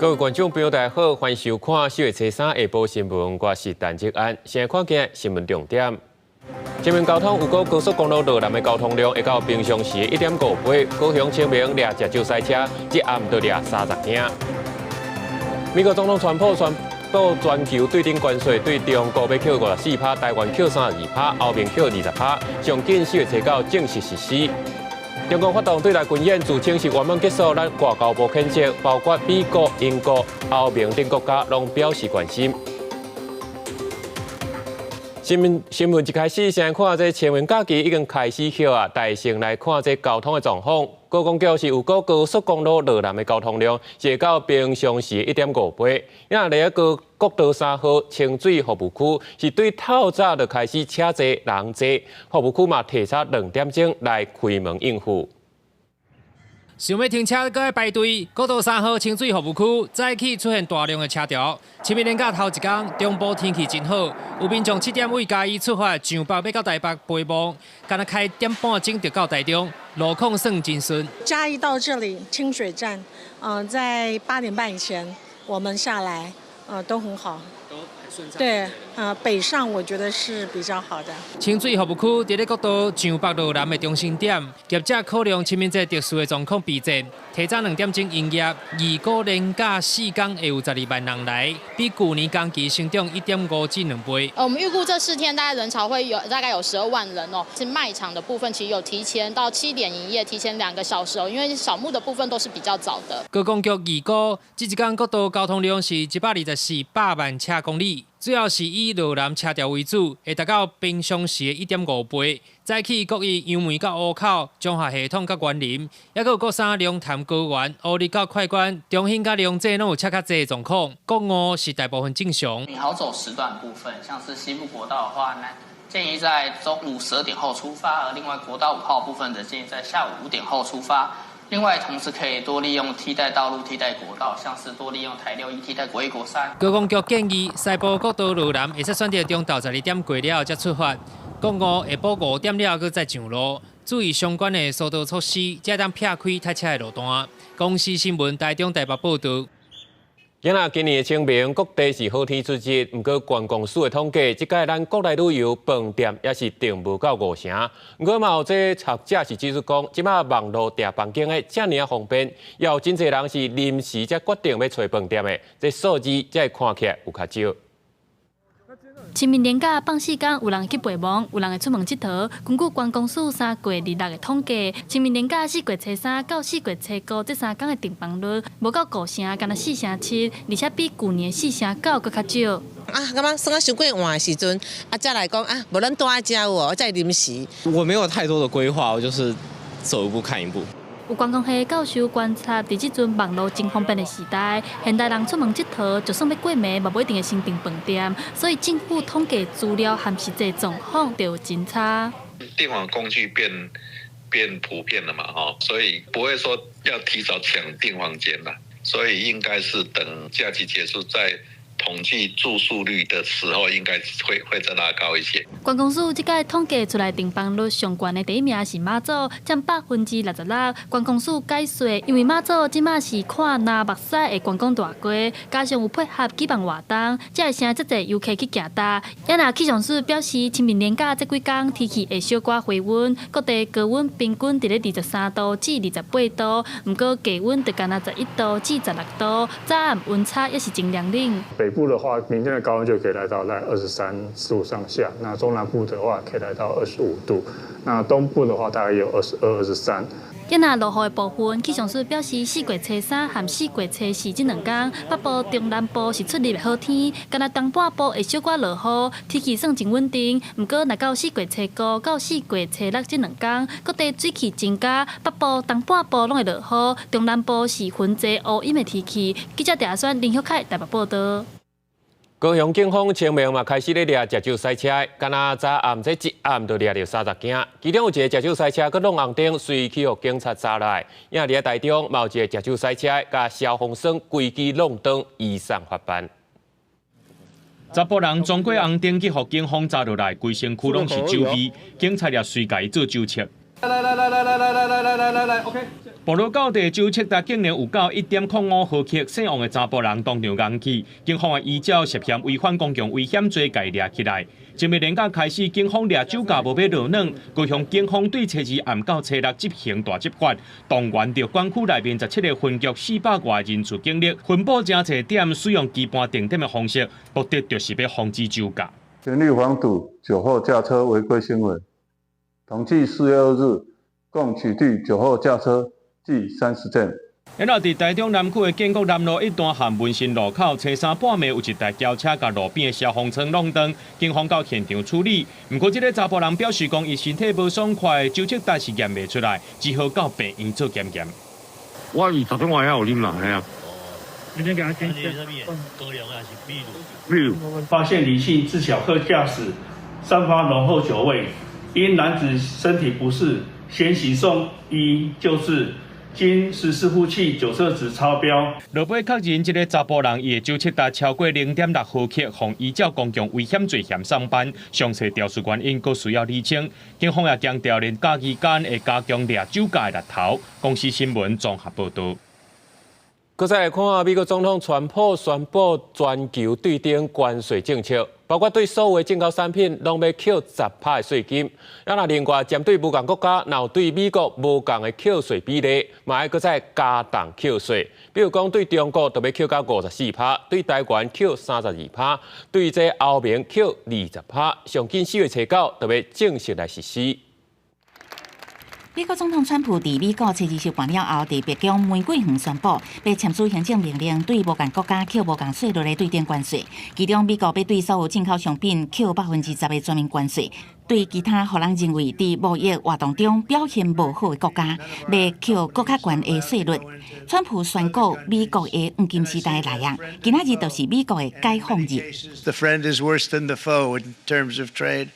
各位觀眾朋友，大家好，歡迎收看4月初三下晡新聞，我是陳志安。先來看今日新聞重點。清明交通預估高速公路路南的交通量會到平常時的1.5倍，高雄清明掠食酒賽車，這暗就掠30件。美國總統川普宣布全球對等關稅對中國欲扣54趴，台灣扣32趴，歐盟扣20趴，上緊4月初九正式實施。中共發動對台軍演，自稱是圓滿結束，咱外交部譴責，包括美國、英國、歐盟等國家攏表示關心。新聞一開始，先看這清明假期已經開始歇啊，大先來看這交通的狀況。高公局是預估高速公路路南的交通量是到平常時的1.5倍。若佇個國道3號清水服務區是對透早就開始車濟人濟，服務區嘛提早2點鐘來開門應付。想欲停車，閣愛排隊。國道3號清水服務區早起出現大量的車潮。清明連假頭一工，中部天氣真好，有民眾7點對嘉義出發，上北欲到台北陪墓，敢若開點半鐘就到台中，路況算真順。嘉義到這裡清水站，在8點半以前我們下來，都很好。都很順暢。對，北上我覺得是比較好的。清水服務區佇咧國道上北路南的中心點，業者考量清明節特殊的狀況備戰，提早2點鐘營業。預估連假4工會有12萬人來，比舊年同期成長1.5至2倍。我們預估這4天大概人潮會有大概有12萬人哦。是賣場的部分，其實有提前到7點營業，提前2個小時哦，因為掃墓的部分都是比較早的。高公局預估，這一工國道交通量是124百萬車公里。主要是以路南車潮為主，會達到平常時的1.5倍。早起國一楊梅到湖口、彰化系統佮員林，抑閣有國三龍潭高原、烏日到快關、中興佮龍井攏有車較濟的狀況。國五是大部分正常。你好走時段部分，像是西部國道的話呢，建議在中午12點後出發；而另外國道5號部分則建議在下午5點後出發。另外，同時可以多利用替代道路、替代國道，像是多利用台六一替代國一、國三。高公局建議西部國道路南會使選擇中晝12點過了後才出發，國五下晡5點了後閣再上路，注意相關的疏導措施，才當避開塞車的路段。公視新聞台中台北報道。今仔今年的清明，各地是好天出日，毋過觀光署的統計，這屆咱國內旅遊飯店也是訂無夠五成。毋過嘛有這學者是指出講，這擺網路訂房間的遮爾仔方便，也有真濟人是臨時才決定欲揣飯店的，這數字才會看起來有較少。清明連假放四工，有人去陪墓，有人會出門𨑨迌。根據觀光署3月26的統計，清明連假4月初三到4月初五這3工的訂房率，無夠五成，干焦4成7，而且比舊年4成9閣較少。啊，感覺算啊傷過晚的時陣，啊，才來講啊，無咱蹛佇遮有無，才臨時。我沒有太多的規劃，我就是走一步看一步。有觀光系教授觀察，佇這陣網路真方便的時代，現代人出門𨑨迌，就算欲過暝，嘛無一定會先訂飯店，所以政府統計資料和實際狀況就有真差。訂房工具變普遍了嘛，所以不會說要提早搶訂房間啦，所以應該是等假期結束再統計住宿率的時候，應該會再拉高一些。觀光署這屆統計出來訂房率上懸的第一名是馬祖，佔66%。觀光署解說，因為馬祖這馬是看藍目屎的觀光大街，加上有配合舉辦活動，才會成遮濟遊客去行搭。也若氣象署表示，清明連假這幾工天氣會小可回溫，各地高溫平均佇咧23度至28度，毋過低溫就干焦11度至16度，早暗溫差也是真涼冷。北部的話，明天的高溫就可以來到在23度上下；那中南部的話，可以來到25度；那東部的話，大概有22、23。也若落雨的部分，氣象署表示，4月初三和4月初四這兩工，北部、中南部是出入的好天，干焦東半部會小可落雨，天氣算真穩定。毋過，若到4月初五到4月初六這兩工，各地水汽增加，北部、東半部攏會落雨，中南部是雲濟烏陰的天氣。記者鄭選林旭凱台北報道。高雄警方清明嘛開始咧掠食酒賽車，敢若早暗這一暗就掠著30件，其中有一个食酒賽車閣挵紅燈，隨去予警察查來。也佇咧台中，嘛有一个食酒賽車，共消防栓規支弄斷，移送法辦。查埔人撞過紅燈去予警方查落來，規身軀攏是酒味，警察也隨共伊做酒測。來來來來來來來來來來來，OK。暴露到佇酒測值竟然有到1.05毫克，姓王的查埔人當場戇去，警方會依照涉嫌違反公共危險罪共伊掠起來。前日連假開始，警方掠酒駕無欲落軟，高雄警方對初二暗到初六執行大執法，動員著管區內面17個分局400外人次警力，分佈誠濟點，使用機盤定點的方式，目的就是欲防止酒駕。全力防堵酒後駕車違規行為。統計4月2日，共取締酒後駕車計30件。然後佇台中南區的建國南路一段和文心路口，初三半暝有一台轎車共路邊的消防栓弄斷，警方到現場處理。毋過這个查埔人表示講，伊身體無爽快，酒測值是驗袂出來，只好到病院做檢驗。我是頭先我遐有啉啦，係啊。你先給他檢高粱還是秘魯？秘魯。發現李姓自小客駕駛散發濃厚酒味，因男子身體不適，先行送醫救治。經實施呼氣酒測值超標。落尾確認這个查埔人伊的酒測值超過0.6毫克，予依照公共危險罪嫌送辦。詳細調查原因閣需要釐清。警方也強調，連假期間會加強掠酒駕的力頭。公視新聞綜合報導。閣再來看，美國總統川普宣布全球對等關稅政策，包括對所有的進口產品攏欲扣10趴的稅金。啊，若另外針對無仝國家，若有對美國無仝的扣稅比例，嘛愛閣再加重扣稅。比如講，對中國就欲扣到54趴，對台灣扣32趴，對這歐盟扣20趴。上緊4月初9就欲正式來實施。美國總統川普佇美國初二收盤了後，佇白宮玫瑰園宣布，欲簽署行政命令，對無仝國家扣無仝稅率的對等關稅。其中，美國欲對所有進口商品扣10%的全面關稅；對其他予人認為佇貿易活動中表現無好的國家，欲扣閣較懸的稅率。川普宣告美國的黃金時代來啊！今仔日就是美國的解放日。 The friend is worse than the foe in terms of trade.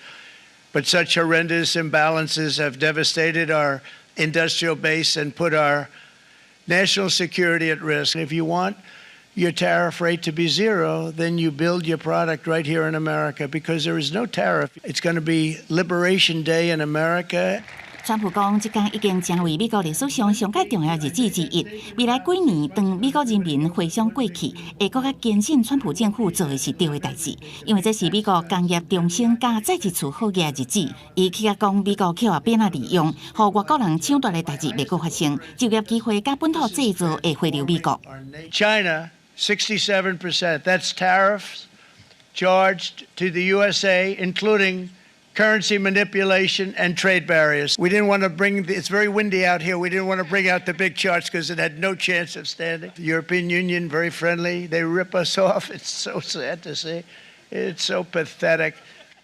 But such horrendous imbalances have devastated our industrial base and put our national security at risk. If you want your tariff rate to be zero, then you build your product right here in America because there is no tariff. It's going to be Liberation Day in America. 川普講，這工已經成為美國歷史上上蓋重要日子之一。未來幾年，當美國人民回想過去，會閣較堅信川普政府做的是對的代誌，因為這是美國工業重生佮再一次好額的日子。伊去甲講，美國去予變仔利用，予外國人搶奪的代誌袂閣發生，就業機會佮本土製造會回流美國。 China, 67%. That's tariffs charged to the USA, including currency manipulation and trade barriers. We didn't want to bring, the, it's very windy out here. We didn't want to bring out the big charts because it had no chance of standing. The European Union, very friendly. They rip us off. It's so sad to see. It's so pathetic.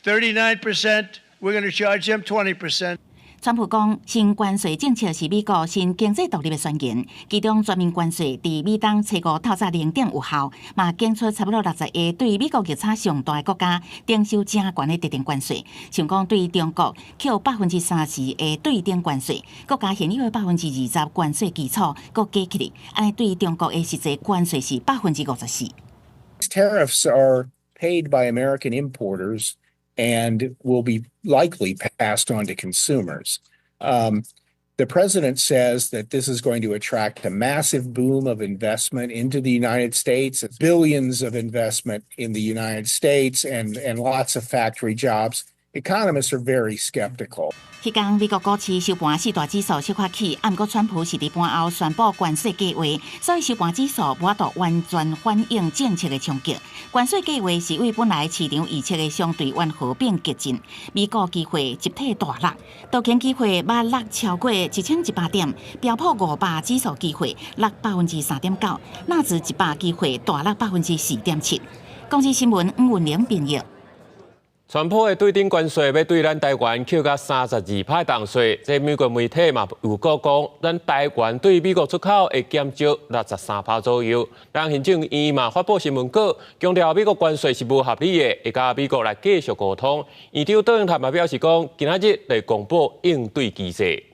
39%, we're going to charge them 20%. 川普講，新關稅政策是美國新經濟獨立的宣言，其中全面關稅佇美東初五透早零點有效，嘛檢出差不多60個對美國逆差上大的國家徵收誠懸的特定關稅，像講對中國扣30%的對等關稅，閣共現有的20%關稅基礎閣加起來，按呢對中國的實際關稅是54%。 Tariffs are paid by American importers and will be likely passed on to consumers. The president says that this is going to attract a massive boom of investment into the United States, billions of investment in the United States, and lots of factory jobs. Economists are very skeptical. 彼工美國股市收盤四大指數小可起，啊，毋過川普是佇盤後宣布關稅計劃，所以收盤指數無法度完全反映政策的衝擊。關稅計劃是對本來市場預測的相對溫和變激進，美股期貨集體大落，道瓊期貨捌落超過1100點，標普500指數期貨落3.9%，納指100期貨大落4.7%。公視新聞吳文玲編譯。川普的對等關稅欲對咱台灣扣到32趴重稅，這美國媒體嘛有報講，咱台灣對美國出口會減少63趴左右。咱行政院嘛發布新聞稿，強調美國關稅是無合理的，會佮美國來繼續溝通。院長郭榮泰嘛表示講，今仔日會公布應對機制。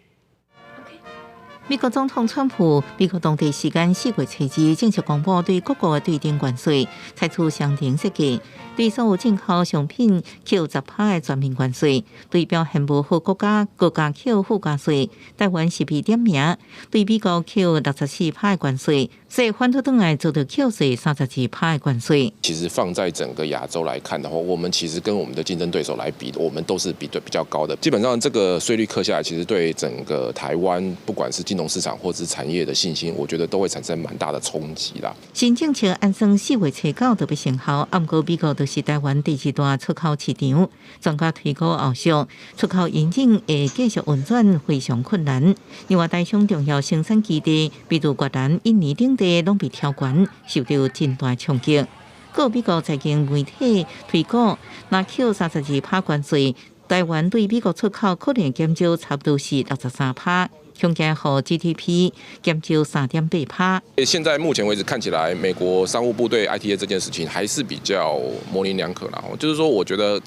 美國總統川普，美國當地時間4月初2正式公布對各國的對等關稅，採取雙重設計，對所有進口商品扣10趴的全面關稅，對表現無好國家閣加扣附加稅。台灣是被點名，對美國扣64趴的關稅，所以反倒轉來遭著扣稅32趴的關稅。其實放在整個亞洲來看的話，我們其實跟我們的競爭對手來比，我們都是比對比較高的。基本上這個稅率課下來，其實對整個台灣，不管是金融市場或者是產業的信心，我覺得都會產生蠻大的衝擊啦。新政策按算4月初9就欲生效，毋過美國就是台灣第二大出口市場。專家推估後續出口引進會繼續運轉非常困難。另外，台商重要生產基地，比如越南、印尼等地，攏被挑懸，受著真大衝擊。閣美國財經媒體推估，若扣32趴關稅，台灣對美國出口可能減少差不多是63趴。恐驚予 GDP 減少3.8趴。現在目前為止看起來，美國商務部對 ITA 這件事情還是比較模棱兩可啦。就是說，我覺得，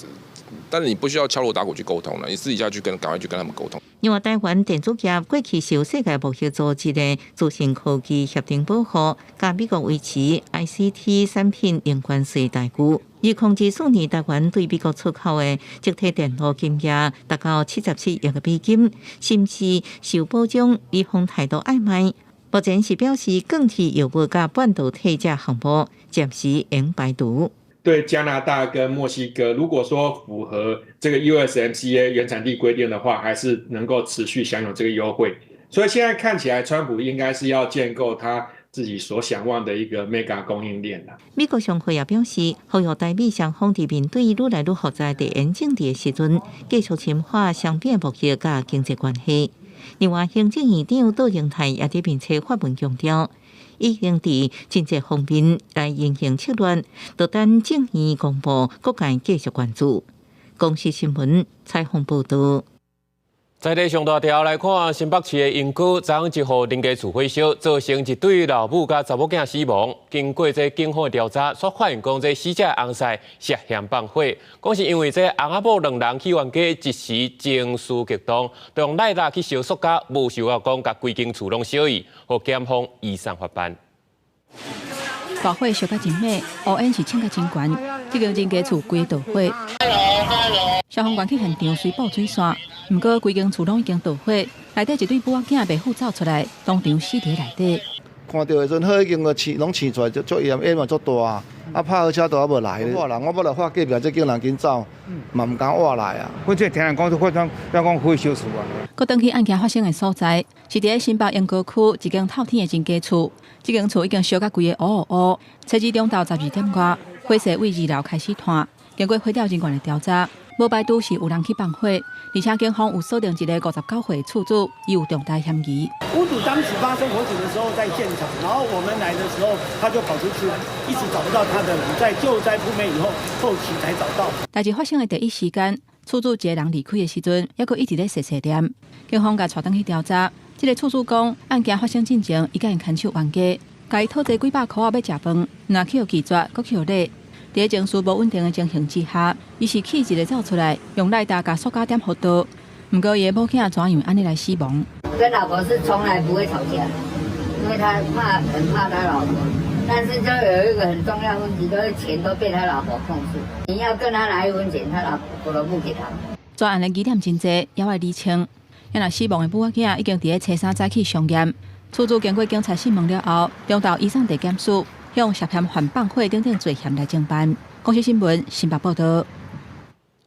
但是你不需要敲鑼打鼓去溝通了，你私底下去跟，趕快去跟他們溝通。另外，台灣電子業過去受世界貿易組織的資訊科技協定保護，佮美國維持 ICT 產品零關稅待遇。2024年，台灣對美國出口的積體電路金額達到77億美金，是毋是受保障？美方態度曖昧。目前是表示鋼鐵藥物佮半導體這項目暫時應排除。對加拿大跟墨西哥，如果說符合這個 USMCA 原產地規定的話，還是能夠持續享有這個優惠。所以現在看起來，川普應該是要建構他自己所想望的一個 MAGA 供應鏈啦。美國商會也表示，呼籲台美雙方佇面對愈來愈複雜地緣政治的時陣，繼續深化雙邊貿易佮經濟關係。另外，行政院長杜英泰也佇面冊發文強調，已經佇經濟方面來因應策略，就等政院公布，各界繼續關注。公視新聞採訪報導。在地上大條來看，新北市的鶯歌昨昏一戶人家厝火燒，造成一對老母佮查某囝死亡。經過這警方的調查，煞發現講這死者翁婿涉嫌放火，講是因為這翁仔某兩人去冤家，一時情緒激動，用賴打去燒塑膠，無想到講共規間厝攏燒去，予檢方移送法辦。大火燒甲真猛，烏煙是衝甲真懸，這間人家厝規著火。消防員去現場隨布水線，毋過規間厝攏已經著火，內底一對母仔囝袂赴走出來，當場死佇內底。看著的時陣，火已經個攏攵出來，足足煙，煙嘛足大啊！啊，拍火車都猶無來，我人我欲來看隔壁這叫人緊走，嘛毋敢活來啊。反正聽人講，火講，講火燒厝啊。閣轉去案件發生的所在，是佇咧新北鶯歌區一間透天的人家厝，這間厝已經燒甲規个烏烏烏。初二中晝12點外，火勢對二樓開始湠，經過火調人員的調查，無排除是有人去放火，而且警方有鎖定一個59歲的厝主，伊有重大嫌疑。屋主當時發生火警的時候在現場，然後我們來的時候他就跑出去，一直找不到他的人，在救災撲滅以後，後期才找到。代誌發生的第一時間，厝主一個人離開的時陣，猶閣一直咧細細念。警方共帶轉去調查，這個厝主講，案件發生進前，伊佮𪜶牽手冤家，共伊討債幾百箍仔欲食飯，若去予拒絕，閣去予勒。佇情緒無穩定的情形之下，伊是氣一个走出來，用賴打共塑膠點予刀。毋過伊的某囝怎樣按呢來死亡？跟老婆是從來不會吵架，因為他怕很怕他老婆。但是就有一個很重要問題，就是錢都被他老婆控制。你要跟他拿一分錢，他老婆都不給他。專案的疑點真濟，猶愛釐清。若死亡的母仔囝已經佇咧初三早起相驗，厝主經過警察訊問了後，中晝移送地檢署，向涉嫌犯放火等等罪嫌來偵辦。公視新聞新北報導。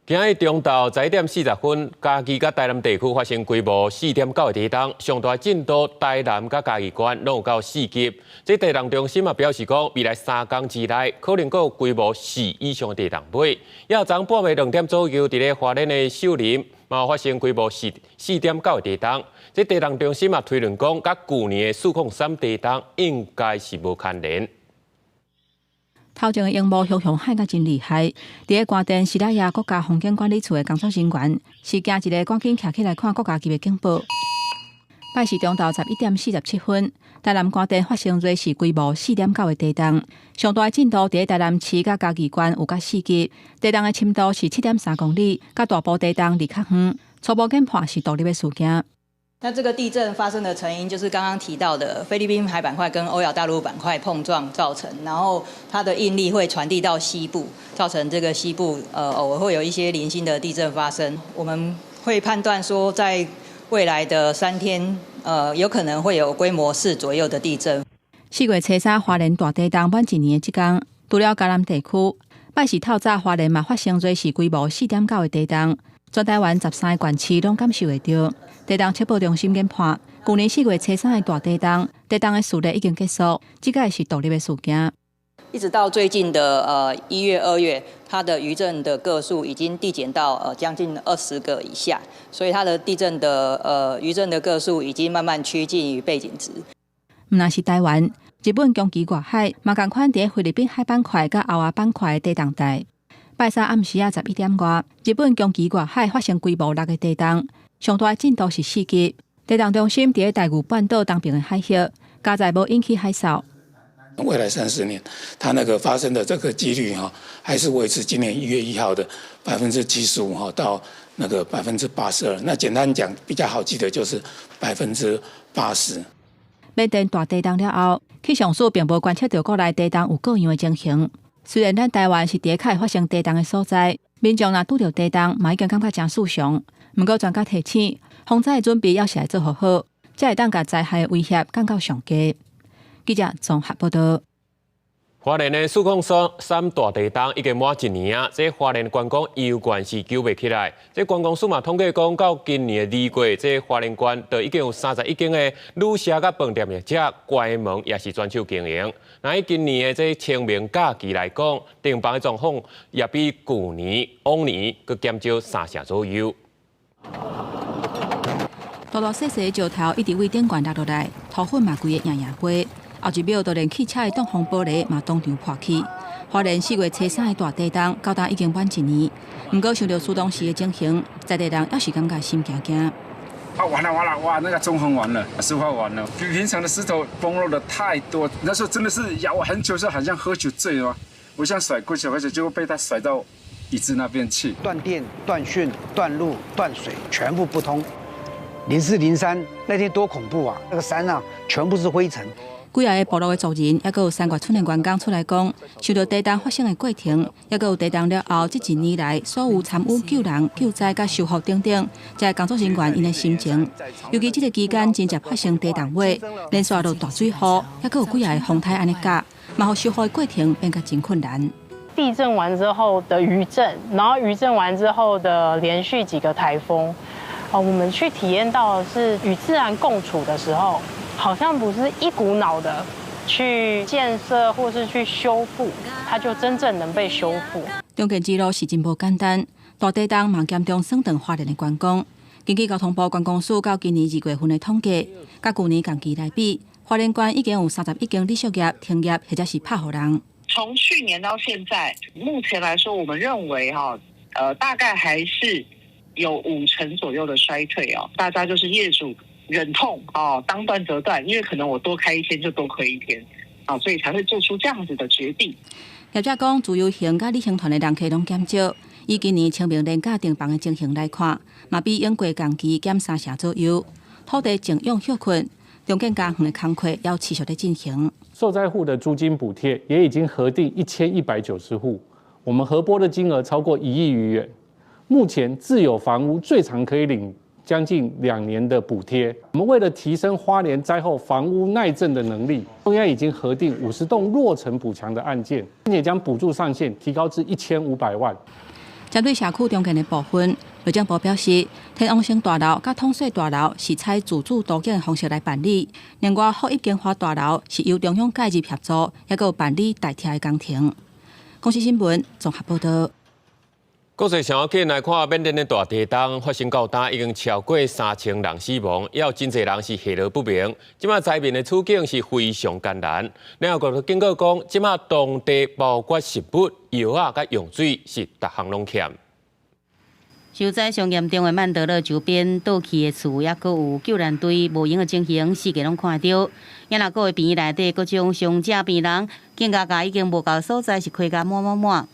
今日中晝11點40分，嘉義佮台南地區發生規模4.9的地動，上大震度台南佮嘉義縣攏有到4級。這地動中心嘛表示講，未來3工之內可能閣有規模4以上的地動尾。也昨半暝2點左右，佇咧花蓮的秀林嘛發生規模4.9的地動。這地動中心嘛推論講，佮舊年的403地動應該是無牽連。頭前的螢幕熊熊喊甲真厲害，佇咧關電西拉雅國家風景管理處的工作人員是驚一个趕緊徛起來看國家級的警報。拜四中晝11點47分，台南關電發生芮氏規模四點九的地動，上大的震度佇咧台南市佮嘉義縣有到4級，地動的深度是7.3公里，佮大埔地動離較遠，初步研判是獨立的事件。那這個地震發生的成因就是剛剛提到的菲律賓海板塊跟歐亞大陸板塊碰撞造成，然後它的應力會傳遞到西部，造成這個西部偶爾會有一些零星的地震發生。我們會判斷說，在未來的3天，有可能會有規模4左右的地震。4月初3，花蓮大地動滿一年的這工，除了嘉南地區，拜四透早花蓮嘛發生芮氏規模4.9的地動，全台灣13個縣市攏感受會著。地動測報中心研判，舊年4月初3的大地動，地動的序列已經結束，這擺是獨立的事件。一直到最近的1月、2月，它的餘震的個數已經遞減到將近20個以下，所以它的地震的餘震的個數已經慢慢趨近於背景值。毋但是台灣，日本宮崎外海嘛仝款佇菲律賓海板塊佮歐亞板塊的地動帶。拜三暗時仔11點外，日本宮崎外海發生規模6的地動，上大震度是4級。地動中心佇大隅半島東邊的海域，佳哉無引起海嘯。未來30年，它那個發生的這個幾率哈，還是維持今年1月1號的75%哈到那個82%。那簡單講，比較好記得就是80%。緬甸大地動了後，氣象署並無觀測著國內地動有各樣的情形。雖然咱台灣是佇較會發生地動的所在，民眾若拄著地動，嘛已經感覺誠痠傷。毋過專家提醒，防災的準備猶是愛做予好，才會當共災害的威脅降到上低。記者綜合報道。花蓮的4.03大地動已經滿一年啊！這花蓮觀光猶原是救袂起來。這觀光署嘛統計講，到今年的2月，這花蓮縣就已經有31間的旅社佮飯店業者關門，抑是轉手經營。那以今年的這清明假期來講，訂房的狀況也比舊年、往年閣減少三成左右。大大細細的石頭一直對頂懸落落來，土粉嘛規个掖掖飛。後一秒，就連汽車的擋風玻璃嘛當場破去。花蓮4月初3的大地動，到今已經滿一年。毋過想著事當時的情形，在地人猶是感覺心驚驚。啊，完了完了，哇，那個中橫完了，石化完了，比平常的石頭崩落的太多。那時候真的是搖很久，就好像喝酒醉了，我想甩過去，而且就被他甩到椅子那邊去。斷電、斷訊、斷路、斷水，全部不通。0403那天多恐怖啊！那個山啊，全部是灰塵。幾仔个部落的族人，猶閣有三月村的員工出來講，受著地動發生的過程，猶閣有地動了後，這一年來所有參與救人、救災佮修復等等，這工作人員𪜶的心情。尤其這個期間真濟發生地動尾，連續落大水雨，猶閣有幾仔个風颱按呢夾，嘛予修復的過程變甲真困難。地震完之後的餘震，然後餘震完之後的連續幾個颱風，哦，我們去體驗到的是與自然共處的時候，好像不是一股腦的去建設或是去修復，它就真正能被修復。重建之路是真無簡單，大地動嘛嚴重損斷花蓮的觀光。根據交通部觀光署到今年2月份的統計，佮舊年同期來比，花蓮縣已經有31間旅宿業停業或者是拍予人。從去年到現在，目前來說，我們認為哈，大概還是有5成左右的衰退哦。大家就是業主忍痛哦，當斷則斷，因為可能我多開一天就多虧一天，啊，所以才會做出這樣子的決定。業者講，自由行佮旅行團的人客攏減少，以今年清明連假訂房的情形來看，嘛比往過同期減三成左右。土地徵用歇困，重建家園的工課猶持續咧進行。受災戶的租金補貼也已經核定1190戶，我們核撥的金額超過1億餘元。目前自有房屋最長可以領將近2年的補貼。我們為了提升花蓮災後房屋耐震的能力，中央已經核定50棟落成補強的案件，並且將補助上限提高至1500萬。針對社區重建的部分，內政部表示，天王星大樓佮統稅大樓是採自主都更的方式來辦理，另外福邑經華大樓是由中央介入協助，猶閣有辦理代拆的工程。公視新聞綜合報導。國際上要緊來看，緬甸的大地動發生到今已經超過3000人死亡，也有真濟人是下落不明。這馬災民的處境是非常艱難。聯合國警告講，這馬當地包括食物、藥仔佮用水是逐項攏欠。受災上嚴重的曼德勒周邊倒去的厝，猶閣有救援隊無閒的情形，四界攏看著。也若閣有病院內底各種傷者病人，警覺甲已經無夠所在，是開甲滿滿滿。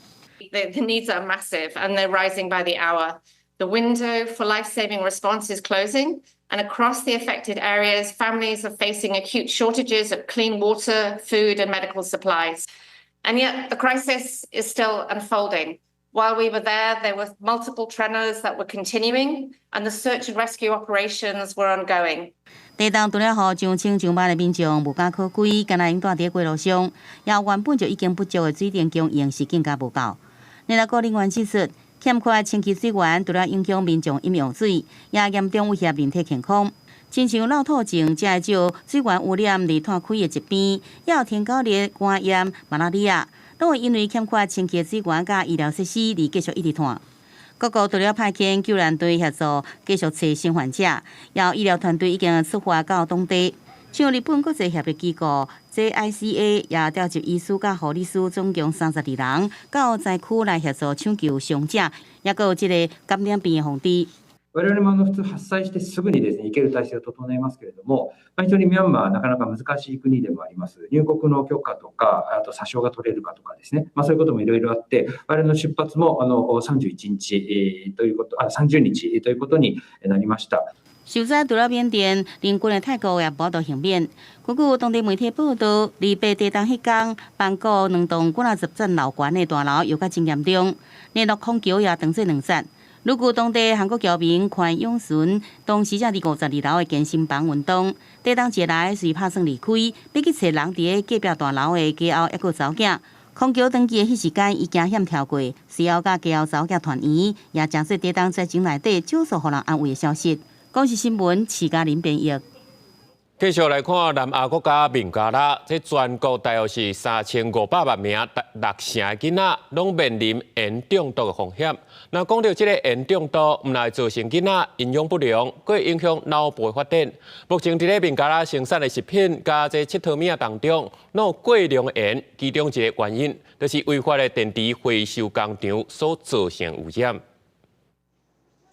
The needs are massive and they're rising by the hour. The window for life-saving response is closing. And across the affected areas, families are facing acute shortages of clean water, food, and medical supplies. And yet the crisis is still unfolding. While we were there, there were multiple tremors that were continuing, and the search and rescue operations were ongoing. 地動除了予上千上萬的民眾無家可歸，敢若𪜶蹛佇街路上，也原本就已經不足的水電供應是更加無夠。聯合國人員指出，欠缺清潔水源，除了影響民眾飲用水，也嚴重威脅人體健康。親像漏吐症，才會照水源污染而湠開的疾病，也有天狗熱、肝炎、馬拉利亞，攏會因為欠缺清潔水源佮醫療設施而繼續一直湠。各國除了派遣救援隊協助繼續揣生還者，也有醫療團隊已經出發到當地。像日本國際協力機構 JICA 也調集醫師佮護理師總共32人到災區來協助搶救傷者，也閣有這个感染病的防治。我々も普通発災してすぐにですね、行ける体制を整えますけれども、まあ、非常にミャンマーはなかなか難しい国でもあります。入國の許可とか、あと査証が取れるかとかですね、まあ、そういうこともいろいろあって、我々の出発も31日ということ、あ30日ということになりました。受災除了緬甸，鄰近的泰國也無法度幸免。根據當地媒體報道，28地動彼工，曼谷兩棟幾若十層樓懸的大樓搖甲真嚴重，連絡空橋也當做兩節。旅據當地韓國僑民寬永順，當時正佇52樓的健身房運動，地動一來隨拍算離開，欲去揣人佇咧隔壁大樓的家後抑閣查某囝，空橋斷去的彼時間，伊驚險跳過，隨後佮家後查某囝團圓，也成做地動災情內底少數予人安慰的消息。公視新聞，徐嘉玲編譯。繼續來看南亞國家孟加拉，這全國大約是3500萬名六成的囡仔，攏面臨鹽中毒的風險。那講到這个鹽中毒，毋但會造成囡仔營養不良，閣會影響腦部的發展。目前佇咧孟加拉生產的食品佮這𨑨迌物仔當中，攏有過量的鹽，其中一个原因就是違法的電池回收工廠所造成污染。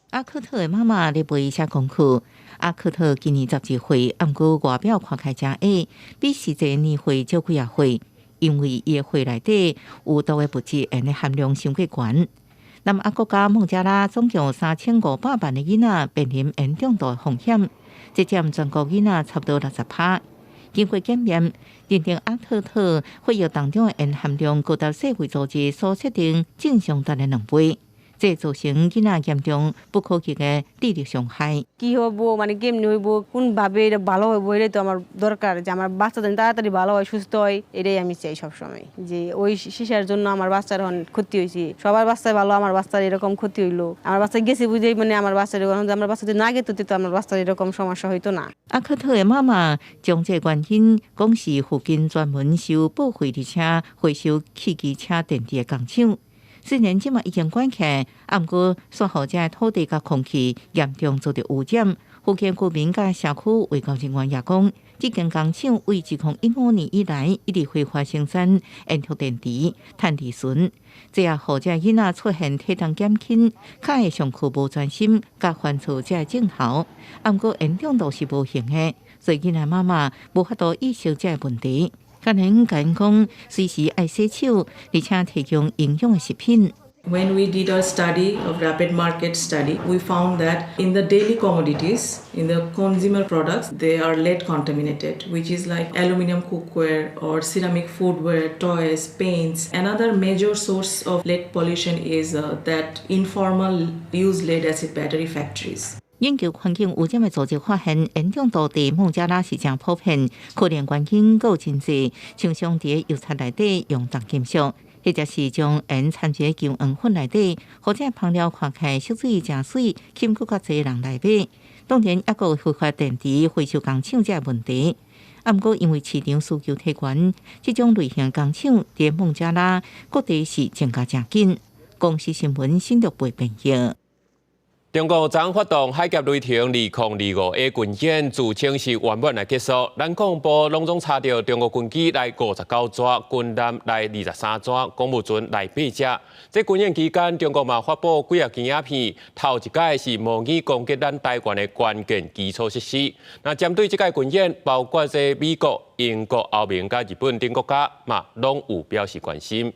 阿克特的媽媽咧陪伊寫功課。阿克特今年12歲，毋過外表看起來誠矮，比實際年歲少幾仔歲。因為伊的血內底有毒的物質鹽的含量傷過懸。南亞國家孟加拉總共有3500萬的囡仔面臨鹽中毒的風險，這佔全國囡仔差不多60趴。經過檢驗，認定阿特特血液當中的鹽含量高達世衛組織所設定正常值的2倍。這造成囡仔嚴重不可逆的智力傷害。কি হবো মানে কেমনি হইবো কোনভাবে এটা ভালো হইবো এটাই তো আমার দরকার যে আমার বাচ্চা যেন তাড়াতাড়ি ভালো হয় সুস্থ হয় এটাই আমি চাই সবসময় যে ওই শিশার জন্য আমার বাচ্চার এখন ক্ষতি হয়েছে সবার বাচ্চা ভালো আমার বাচ্চার এরকম ক্ষতি হইলো আমার বাচ্চা গেছে বুঝেই মানে আমার বাচ্চার আমার বাচ্চা যদি না গেতো তো আমার বাচ্চার এরকম সমস্যা হইতো না。阿克特的媽媽將這個原因講是附近專門收報廢而且回收汽機車電池的工廠。雖然這馬已經關起，啊，毋過煞予這土地佮空氣嚴重遭著污染。附近居民佮社區衛教人員也講，這間工廠為2015年以來一直非法生產鉛蓄電池、碳二醇，這也予這囡仔出現體重減輕、較會上課無專心、佮犯錯這个症頭。啊，毋過鹽中毒是無形的，所以囡仔媽媽無法度意識這个問題。佮𪜶共𪜶講，隨時愛洗手，而且提供營養的食品。 When we did our study of rapid market study, we found that in the daily commodities, in the consumer products, they are lead contaminated, which is like aluminum cookware or ceramic foodware, toys, paints. Another major source of lead pollution is that informal used lead acid battery factories. 研究環境污染的組織發現，鹽中毒佇孟加拉是誠普遍，可能原因閣有真濟，像常佇油菜內底用重金屬，或者是將鹽摻佇薑黃粉內底，予這香料看起來色水誠媠，吸引閣較濟人來買。當然，猶閣有非法電池回收工廠這个問題。啊，毋過因為市場需求提懸，這種類型工廠佇孟加拉各地是增加誠緊。公視新聞新竹編譯。中國昨發動海峽雷霆2025A 軍演，自稱是圓滿來結束。咱國防部攏總查著中國軍機來59逝，軍艦來23逝，公務船來八隻。這軍演期間，中國嘛發布幾仔支影片，頭一擺是模擬攻擊咱台灣的關鍵基礎設施。那針對這擺軍演，包括這美國、英國、歐盟佮日本等國家嘛，攏有表示關心。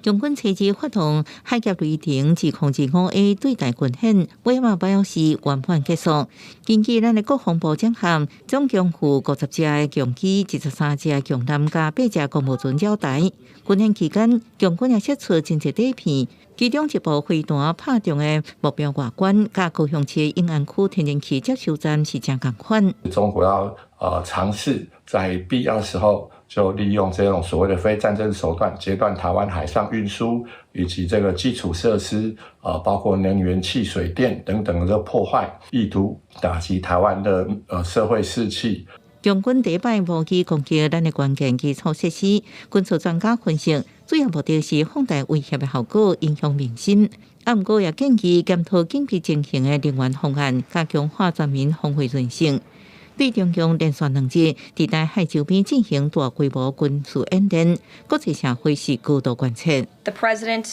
共軍車子發動海峽雷霆2025A 對台軍演，尾仔表示圓滿結束。根據咱的國防部掌控，總共有50隻的共機、23隻的共艦佮八隻公務船繞台。軍演期間，共軍也釋出真濟底片，其中一部飛彈拍中的目標外觀，佮高雄市永安區天然氣接收站是誠仝款。中國要嘗試在必要時候，就利用這種所謂的非戰爭手段，截斷台灣海上運輸以及這個基礎設施，包括能源、氣、水電等等的破壞，意圖打擊台灣的社會士氣。共軍第一擺無機攻擊咱的關鍵基礎設施，軍事專家分析，主要目的是放大威脅的效果，影響民心。啊，毋過也建議檢討緊急情形的能源方案，佮強化全民防衛韌性。對中共連續2日佇台海周邊進行大規模軍事演練，國際社會是高度關切。 The president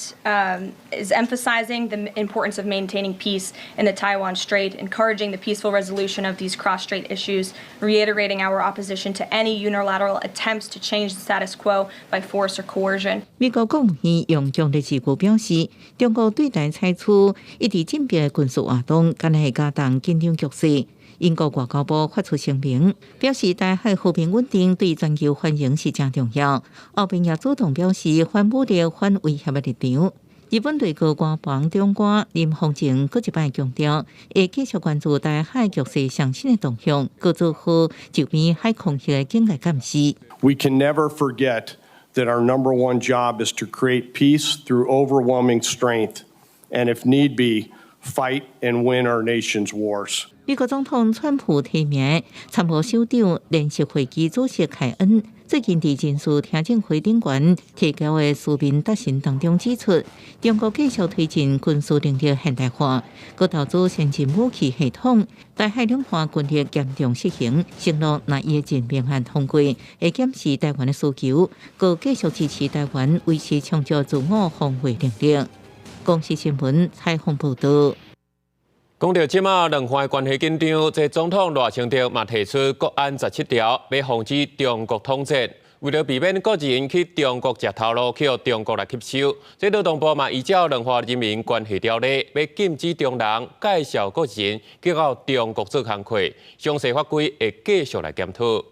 is emphasizing the importance of maintaining peace in the Taiwan Strait, encouraging the peaceful resolution of these cross-strait issues, reiterating our opposition to any unilateral attempts to change the status quo by force or coercion. 美國國務院用強烈字句表示，中國對台採取一直進逼的軍事活動，敢若會加重緊張局勢。英國外交部發出聲明，表示台海和平穩定對全球繁榮是誠重要。歐盟也主動表示反武力、反威脅的立場。日本內閣官房長官林芳正閣一擺強調，會繼續關注台海局勢上新的動向，閣做好周邊海空域的警戒監視。 We can never forget that our number one job is to create peace through overwhelming strength, and if need be, fight and win our nation's wars. 美國總統川普提名參謀首長聯席會議主席凱恩，最近佇人事聽證會頂懸提交的書面答詢當中指出，中國繼續推進軍事能力現代化，閣投資先進武器系統，台海兩岸軍力嚴重失衡，承諾若伊的任命案通過，會檢視台灣的需求，閣繼續支持台灣維持充足自我防衛能力。公視新聞採訪報導。講到這馬兩岸關係緊張，這總統賴清德嘛提出國安17條，欲防止中國統戰。為著避免國人去中國食頭路，去予中國來吸收，這勞動部嘛依照兩岸人民關係條例，欲禁止中人介紹國人去到中國做工課。詳細法規會繼續來檢討。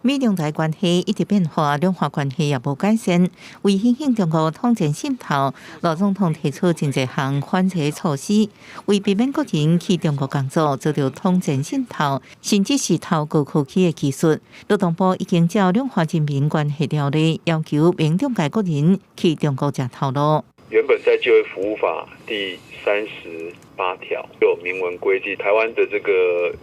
美中台關係一直變化，兩岸關係也無改善。為因應中國統戰滲透，賴總統提出真濟項反制措施，為避免國人去中國工作遭著統戰滲透，甚至是偷高科技的技術。勞動部已經照兩岸人民關係條例要求，免中介國人去中國食頭路。原本在就業服務法第38條有明文規定，台灣的這個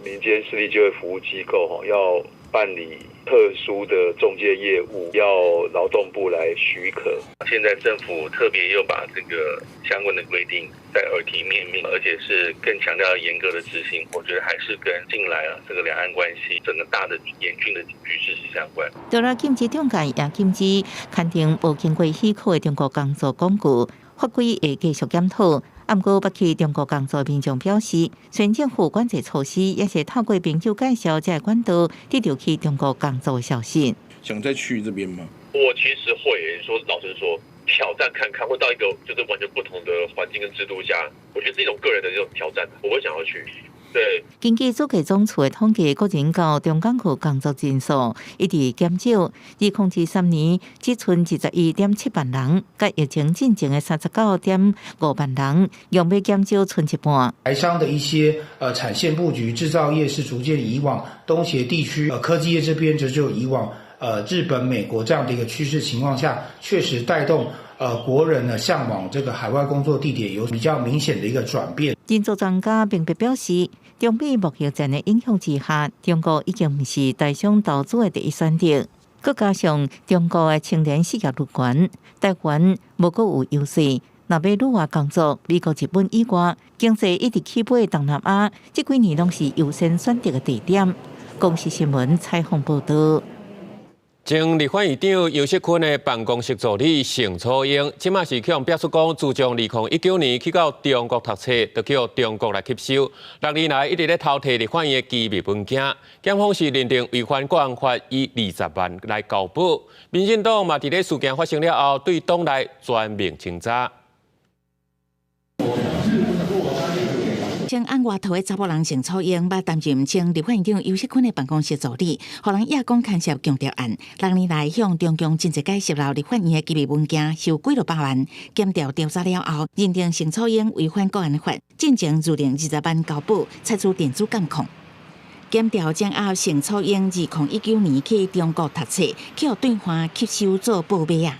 民間私立就業服務機構吼要辦理特殊的中介業務，要勞動部來許可。現在政府特別又把這個相關的規定再耳提面命，而且是更強調嚴格的執行。我覺得還是跟近來啊這個兩岸關係整個大的嚴峻的局勢是相關。除了禁止中介，也禁止刊登無經過許可的中國工作廣告，法規會繼續檢討。毋過，捌去中國工作民眾表示，雖然政府管制措施，也是透過朋友介紹這个管道得著去中國工作的消息。想再去這邊嗎？我其實會，說老實說，挑戰看看，會到一個就是完全不同的環境跟制度下，我覺得是一種個人的這種挑戰，我會想要去。對。根據主計總處的統計，國人到中國去工作人數一直減少，2023年只賰21.7萬人，佮疫情進前的39.5萬人，用欲減少賰一半。台商的一些產線布局，製造業是逐漸移往東協地區，科技業這邊則就移往日本、美國這樣的一個趨勢情況下，確實帶動國人呢向往這個海外工作地點有比較明顯的一個轉變。人資專家並別表示，中美貿易戰的影響之下，中國已經毋是台商投資的第一選擇。閣加上中國的青年失業率懸，台灣無閣有優勢。若欲旅外工作，美國、日本以外，經濟一直起飛的東南亞，這幾年攏是優先選擇的地點。公視新聞採訪報導。前立法院長游錫堃的辦公室助理盛楚英，這馬是予人爆出講，自從2019年去到中國讀冊，就予中國來吸收。6年來一直咧偷提立法院的機密文件，檢方是認定違反國安法，以20萬來交保。民進黨嘛，佇咧事件發生了後，對黨內全面清查。前案外逃的查埔人盛楚英，捌擔任前立法院長游錫堃的辦公室助理，予人掖講牽涉共諜案。6年來向中共真濟擺洩露立法院的機密文件，收幾落百萬。檢調調查了後，認定盛楚英違反國安法，進前預定20萬交保，採取電子監控。檢調掌握盛楚英2019年去中國讀冊，去予對岸吸收做報馬仔。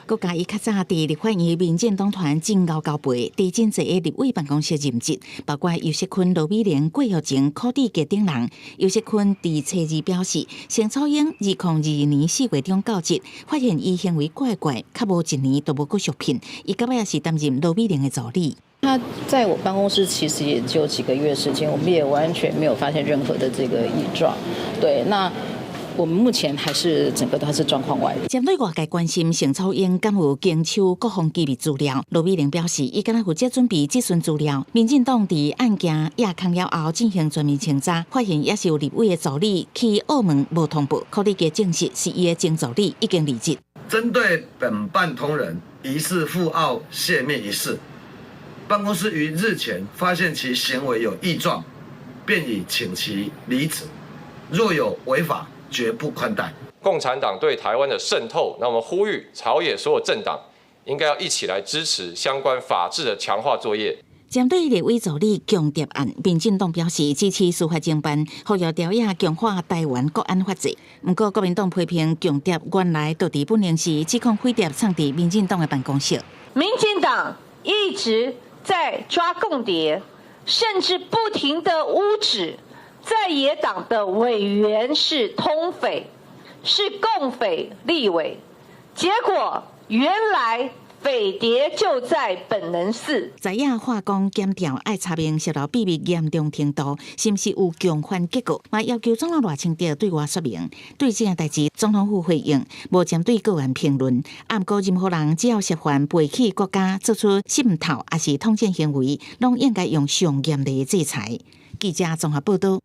閣加伊較早佇立法院民進黨團真𠢕交背，佇真濟个立委辦公室任職，包括游錫堃、羅美玲、郭玉晴、柯志杰等人。游錫堃佇初二表示，盛楚英2022年4月中到職，發現伊行為怪怪，較無一年都無閣續聘，伊到尾也是擔任羅美玲的助理。他在我辦公室其實也就幾個月時間，我們也完全沒有發現任何的這個異狀。對，那我們目前還是整個都是狀況外。針對外界關心盛楚英敢有經手國防機密資料，羅美玲表示，伊敢若負責準備質詢資料。民進黨佇案件壓空了後進行全面清查，發現也是有立委的助理去澳門無通報，柯志杰證實是伊的前助理已經離職。針對本辦同仁疑似赴澳洩密一事，辦公室於日前發現其行為有異狀，便已請其離職。若有違法，絕不寬待。共產黨對台灣的滲透，那我們呼籲朝野所有政黨應該要一起來支持相關法制的強化作業。針對立委助理共諜案，民進黨表示支持司法偵辦，呼籲朝野強化台灣國安法制。毋過國民黨批評共諜原來就佇本寧時指控匪諜藏佇民進黨的辦公室。民進黨一直在抓共諜，甚至不停的誣指在野黨的委員是通匪，是共匪立委，結果原來匪諜就在本能寺。在野化工檢調愛查明洩露秘密嚴重程度，是毋是有共犯結構，嘛要求總統賴清德對外說明。對這件代誌，總統府回應無針對個案評論。啊，毋過任何人只要涉犯背棄國家，做出滲透抑是統戰行為，攏應該用上嚴厲的制裁。記者綜合報導。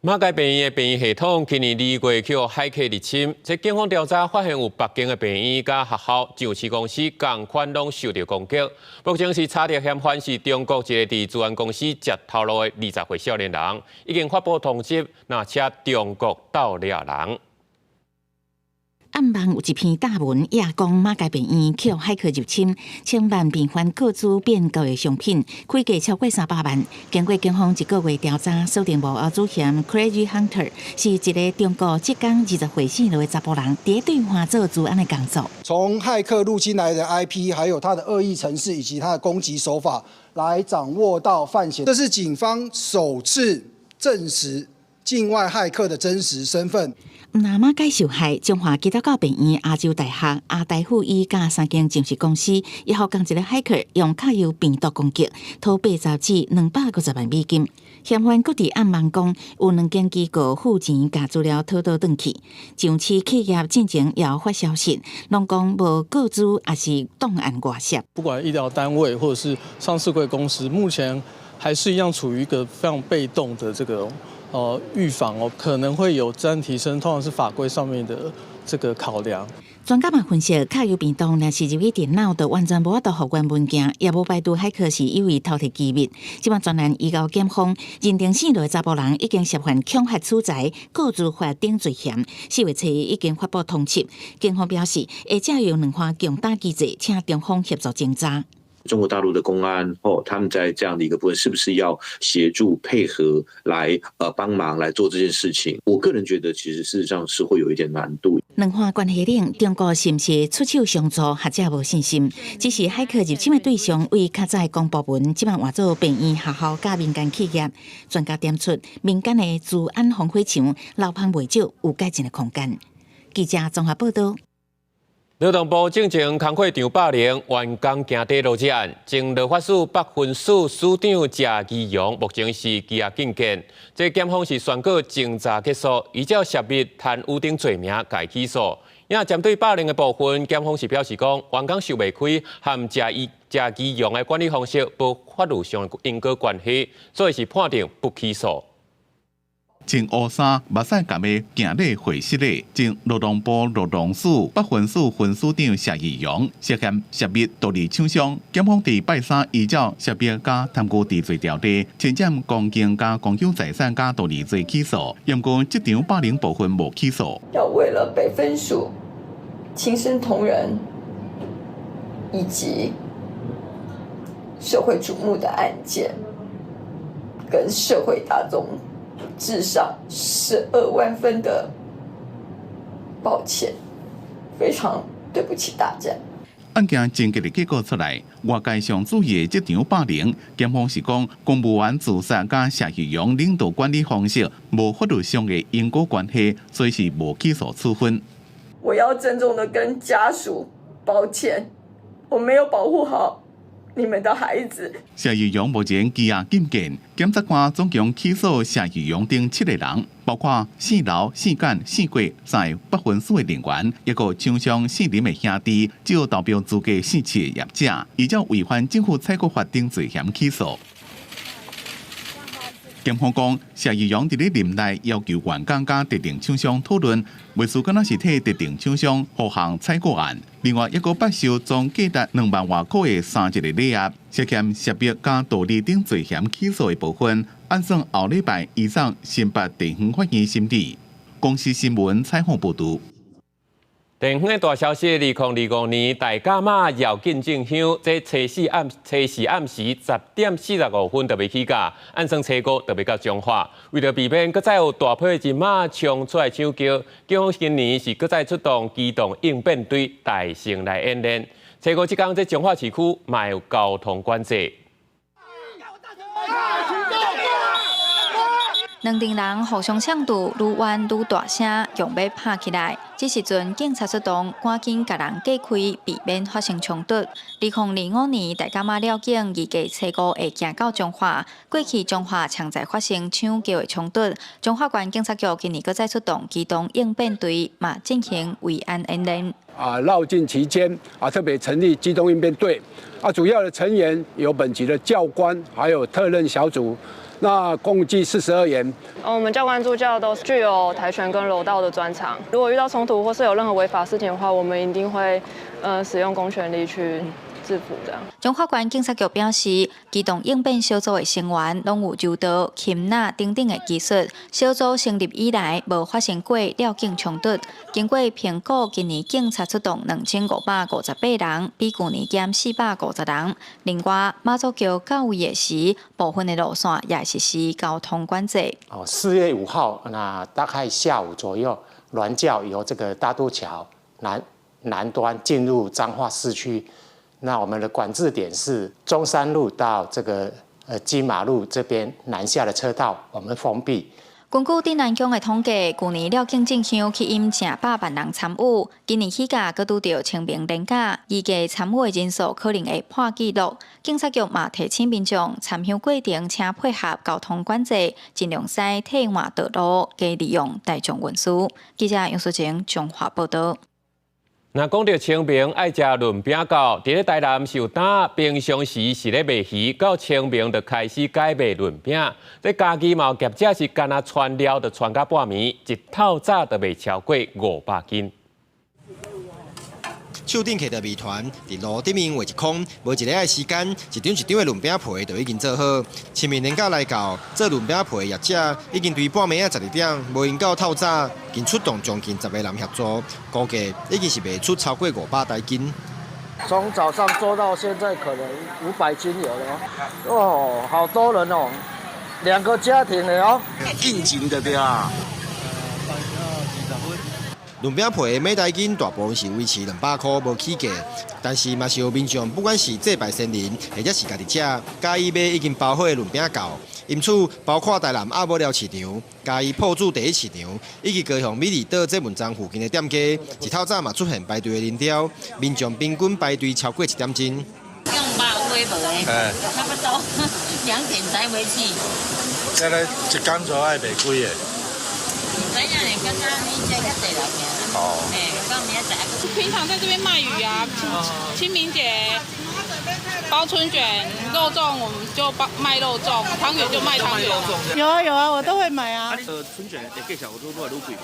馬偕病院的病院系統去年2月予駭客入侵，這警方調查發現有北京的病院佮學校、上市公司仝款攏受著攻擊。目前是查著嫌犯是中國一个佇資安公司食頭路的20歲少年人，已經發布通緝，若請中國鬥掠人。暗網有一篇貼文，也講馬偕病院予駭客入侵，千萬病患個資變交易商品，開價超過300萬。經過警方一個月調查，鎖定幕後主嫌 Crazy Hunter 是一个中國浙江20歲左右的查埔人，佇對岸做資安的工作。從駭客入侵來的 IP，還有他的惡意程式以及他的攻擊手法，來掌握到犯嫌。這是警方首次證實境外駭客的真實身份。毋但馬偕受害，中華基督教病院、亞洲大學、亞大附醫佮三間上市公司，也予仝一个駭客用卡油病毒攻擊，討80至250萬美金。嫌犯閣佇暗網講，有兩間機構付錢共資料討倒轉去。上市企業進前也有發消息，攏講無個資抑是檔案外洩。不管醫療單位或者是上市櫃公司，目前還是一樣處於一個非常被動的這個預防哦，可能會有資安提升，通常是法規上面的這個考量。專家嘛分析，卡油病毒若是入去電腦，就完全無法度復原文件，也無排除駭客是有意偷提機密。這擺專案移交檢方認定，死落的查埔人已經涉犯恐嚇取財、個資法等罪嫌。4月初一已經發布通緝。警方表示，會借由兩岸共打機制，請中方協助偵查。中國大陸的公安哦，他們在這樣的一個部分，是不是要協助配合來幫忙來做這件事情？我個人覺得，其實事實上是會有一點難度。兩岸關係冷，中國是毋是出手相助，學者無信心。只是駭客入侵的對象為較早的公部門，這擺換做病院、學校佮民間企業。專家點出，民間的資安防火牆漏縫袂少，有改進的空間。記者綜合報導。勞動部進前工課長霸凌員工行短路這案，前勞發署北分署署長謝義陽目前是羈押禁見，這檢方是宣告偵查結束，依照涉密貪污等罪名共起訴。也針對霸凌的部分，檢方是表示講，員工受袂開和謝義陽的管理方式無法律上的因果關係，所以是判定不起訴。穿烏衫、目屎含的行禮會室內，前勞動部勞動署北分署分署長謝義陽涉嫌涉密盜利廠商，檢方佇拜三依照涉密佮貪污治罪條例，侵佔公共佮公有財產佮盜利罪起訴，毋過職場霸凌部分無起訴。要為了北分署親身同仁以及社會矚目的案件，跟社會大眾致上12萬分的抱歉，非常對不起大家。案件偵結的結果出來，外界上注意的職場霸凌，檢方是講公務員自殺佮謝義陽領導管理方式無法律上的因果關係，所以是無起訴處分。我要鄭重的跟家屬抱歉，我沒有保護好你們的孩子。謝義陽目前羈押禁見，檢察官總共起訴謝義陽等七個人，包括姓劉、姓簡、姓郭三个北分署的人員，一個廠商姓林的兄弟，只有投標資格姓謝的業者，依照違反政府採購法等罪嫌起訴。檢方講，謝義陽佇咧任內要求員工佮特定廠商討論，袂輸敢若是替特定廠商護航採購案。另外，一個捌收總價值2萬外箍的三一個禮盒，涉嫌涉密佮盜利等罪嫌起訴的部分，按算後禮拜移送新北地方法院審理。公視新聞採訪報導。地方的大消息，2025年大甲媽繞境進香，這初四暗時10點45分就欲起駕，按算初五就欲到彰化。為著避免閣再有大批人馬衝出來搶轎，警方今年是閣再出動機動應變隊大型來演練。初五這工，這彰化市區嘛有交通管制。兩陣人互相搶堵，愈冤愈大聲，強欲拍起來。這時陣警察出動，趕緊共人隔開，避免發生衝突。2025年大甲媽繞境預計初五會行到彰化，過去彰化常在發生搶轎的衝突。彰化縣警察局今年閣再出動機動應變隊，嘛進行維安演練。啊，繞境期間啊，特別成立機動應變隊，啊，主要的成員有本級的教官，還有特任小組。那共計42員。我們教官助教都具有跆拳跟柔道的專長。如果遇到衝突或是有任何違法事情的話，我們一定會使用公權力去制服這樣。彰化縣警察局表示，機動應變小組的成員攏有柔道、擒拿等等的技術。小組成立以來，無發生過繞境衝突。經過評估，今年警察出動2558人，比舊年減450人。另外，媽祖轎到位的時，部分的路線也實施交通管制。哦，4月5號，那大概下午左右，鑾轎由這個大渡橋南端進入彰化市區。那我們的管制點是中山路到這個金馬路這邊南下的車道，我們封閉。根據鎮安宮的統計，舊年繞境進香吸引100萬人參與，今年起價閣拄著清明連假，預計參與的人數可能會破紀錄。警察局嘛提醒民眾參香過程，請配合交通管制，盡量使替換道路，加利用大眾運輸。記者楊淑晴彰化報道。若講著清明愛食潤餅糕，佇咧台南是有當平常時是咧賣魚，到清明就開始改賣潤餅。這家己嘛有業者是干焦傳料，就傳到半暝，一透早就賣超過500斤。手頂提著麵團，佇爐頂面畫一空，無一下仔時間，一張一張的潤餅皮就已經做好。清明連假來到，做潤餅皮的業者已經對半暝仔12點，無閒到透早，已經出動將近10個人協助，估計已經是賣出超過500台斤。從早上做到現在，可能500斤有了。哦，好多人哦，兩個家庭的哦。應景的對啊。潤餅皮每台斤大部分是維持200箍無起價，但是嘛是有民眾不管是祭拜先人，或者是家己食，佮意買已經包好的潤餅糕。因此，包括台南鴨母寮市場、嘉義朴子第一市場，以及高雄美麗島捷運站附近的店家，一透早嘛出現排隊的人潮，民眾平均排隊超過一點鐘。用百威無的，差不多2點才回去。這个一工做愛賣幾个？知影咧，剛剛你這較濟人爾。哦。哎，到明仔載。平常在這邊賣魚啊，清明節包春捲、肉粽，我們就包賣肉粽，湯圓就賣湯圓。有啊有啊，我都會買啊。春捲會價錢有愈來愈貴無？